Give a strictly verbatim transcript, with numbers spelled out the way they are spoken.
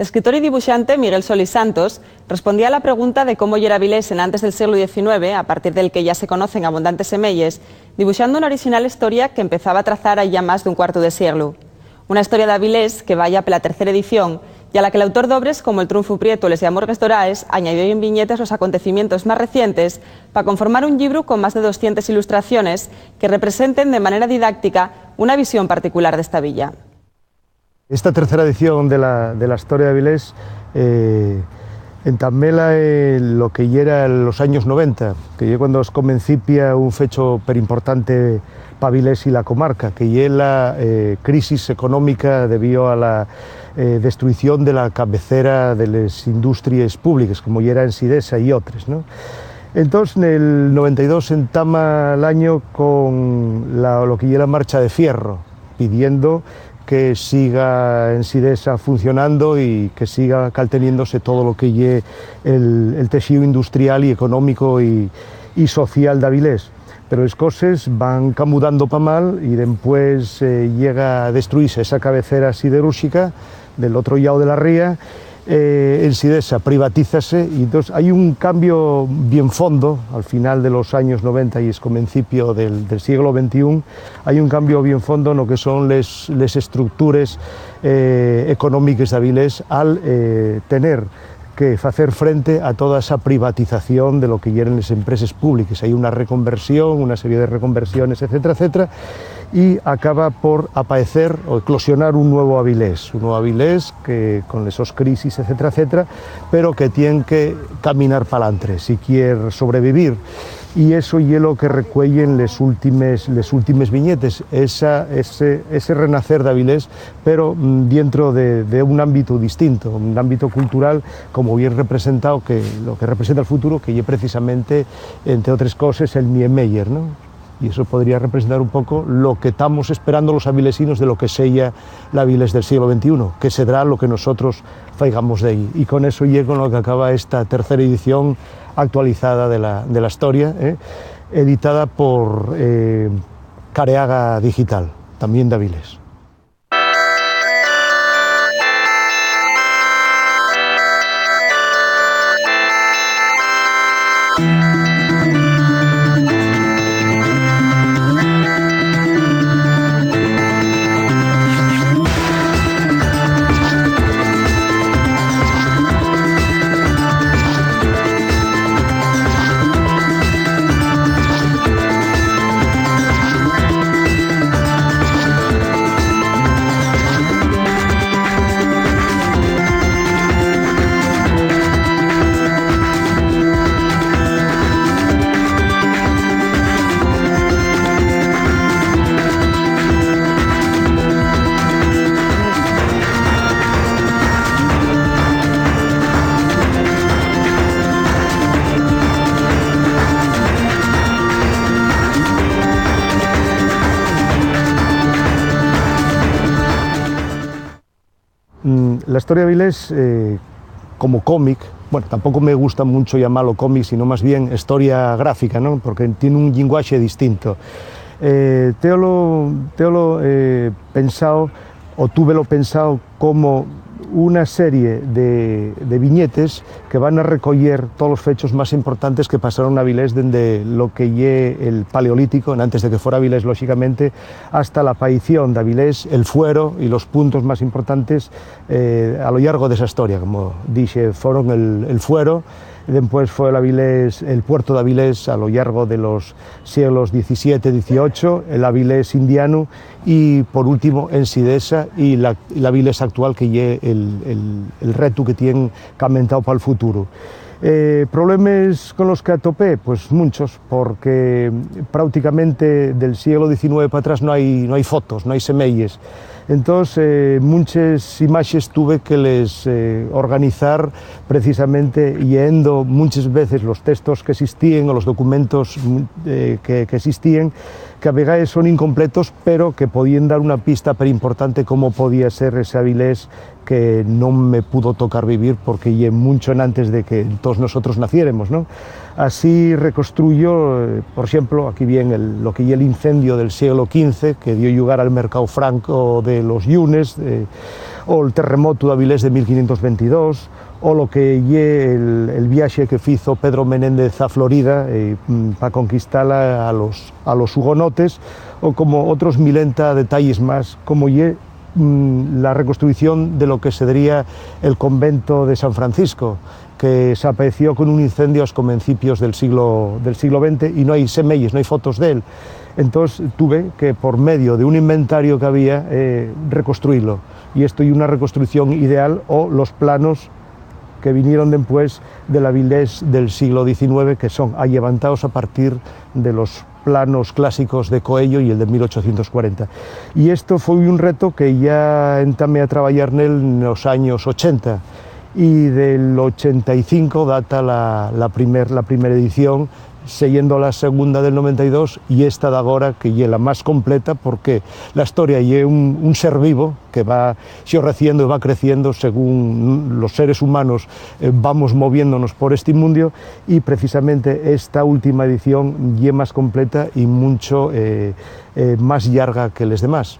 L'escritor y dibuxante Miguel Solís Santos respondía a la pregunta de cómo yera Avilés enantes del sieglu diecinueve, a partir del que yá se conocen abundantes semeyes, dibuxando una orixinal historia qu'empezaba a trazar hai yá más d'un cuartu de sieglu. Una historia d'Avilés que va yá pela tercera edición, y a la que l'autor d'obres como El Trunfu Prietu o Les Llamurgues Doraes añadió-y en viñetes los acontecimientos más recientes pa conformar un llibru con más de doscientes ilustraciones que representen de manera didáctica una visión particular d'esta villa. Esta tercera edición de la, de la historia d'Avilés, eh, entamela, eh, lo que yera los años noventa, que ye cuando escomencipia un fecho perimportante p'Avilés y la comarca, que ye la, eh, crisis económica debío a la, eh, destruición de la cabecera de les industries públiques, como yera Ensidesa y otres, ¿no? Entós, nel noventa y dos entama l'año con la, lo que ye la Marcha de Fierro, pidiendo que siga Ensidesa funcionando y que siga calteniéndose todo lo que ye el, el teixíu industrial y económico y, y social d'Avilés. Pero les coses van camudando pa mal y dempués, eh, llega a destruise esa cabecera siderúrxica del otro llau de la ría, eh, Ensidesa privatízase, y entós hai un cambio bien fondo al final de los años noventa y escomencipio del, del sieglo ventiún, hai un cambio bien fondo no que son les, les estructures, eh, económiques d'Avilés al, eh, tener que facer frente a toda esa privatización de lo que yeren les empreses públiques. Hai una reconversión, una serie de reconversiones, etcétera, etcétera, y acaba por apaecer o eclosionar un nuevo Avilés, un nuevo Avilés que, con les sos crisis, etcétera, etcétera, pero que tien que caminar p'alantre si quier sobrevivir. Y eso ye lo que recueyen les últimes, les últimes viñetes, esa, ese, ese renacer d'Avilés, pero, mm, dientro de, de un ámbito distinto, un ámbito cultural, como bien representao, que lo que representa el futuro, que ye precisamente, entre otres coses, el Niemeyer, ¿no? Y eso podría representar un poco lo que tamos esperando los avilesinos de lo que seya l'Avilés del sieglo ventiún, que sedrá lo que nosotros faigamos d'ehí. Y con eso ye con lo que acaba esta tercera edición actualizada de la, de la historia, ¿eh? Editada por, eh, Careaga Digital, tamién d'Avilés. Mm, la historia d'Avilés, eh, como cómic, bueno, tampoco me gusta mucho llamarlo cómic, sino más bien historia gráfica, ¿no? Porque tiene un llenguaxe distinto. Eh, téolo, téolo, eh, pensao, o túvelo pensao como una serie de, de viñetes que van a recoyer todos los fechos más importantes que pasaron n'Avilés dende lo que ye el Paleolítico, enantes de que fuera Avilés, lóxicamente, hasta la apaición d'Avilés, el Fuero y los puntos más importantes, eh, a lo llargo d'esa historia. Como dixe, foron el, el Fuero, dempués fue l'Avilés, el puerto d'Avilés a lo llargo de los sieglos diecisiete, dieciocho, el Avilés indianu y, por último, Ensidesa y la, l'Avilés actual, que ye el, el, el retu que tien camentao pal futuru. Eh, problemes con los que atopé? Pues munchos, porque práuticamente del sieglu diecinueve p'atrás no hai, no hai fotos, no hai semeyes. Entós, eh, munches imaxes tuve que les, eh, organizar precisamente lleendo munches veces los textos que existíen o los documentos, mm, eh, que, que existíen, que a vegaes son incompletos, pero que podíen dar una pista perimportante cómo podía ser ese Avilés que non me pudo tocar vivir porque ye muncho enantes de que toos nosotros naciéremos, ¿no? Así reconstruyo, eh, por exemplo, aquí vien el, lo que ye l'incendio del sieglu quince, que dio llugar al mercáu francu de los llunes, eh, o el terremotu d'Avilés de mil quinientos veintidós, o lo que ye el, el viaxe que fizo Pedro Menéndez a Florida, eh, mm, pa conquistala a los, a los hugonotes, o como otros milenta detalles más, como ye, mm, la reconstrucción de lo que sería el convento de San Francisco, que s'apaeció con un incendio a los comencipios del siglo, del siglo veinte y no hay semeyes, no hay fotos de él. Entonces tuve que, por medio de un inventario que había, eh, reconstruirlo. Y esto es una reconstrucción ideal o los planos que vinieron después de l'Avilés del siglo diecinueve, que son allevantados a partir de los planos clásicos de Coello y el de mil ochocientos cuarenta. Y esto fue un reto que ya entamé a trabajar en él en los años ochenta, y del ochenta y cinco data la, la primer, la primera edición, seyendo la segunda del noventa y dos y esta de agora, que ye la más completa, porque la historia ye un, un ser vivo que va xorreciendo y va creciendo según los seres humanos, eh, vamos moviéndonos por este mundo, y precisamente esta última edición ye más completa y mucho, eh, eh, más llarga que les demás.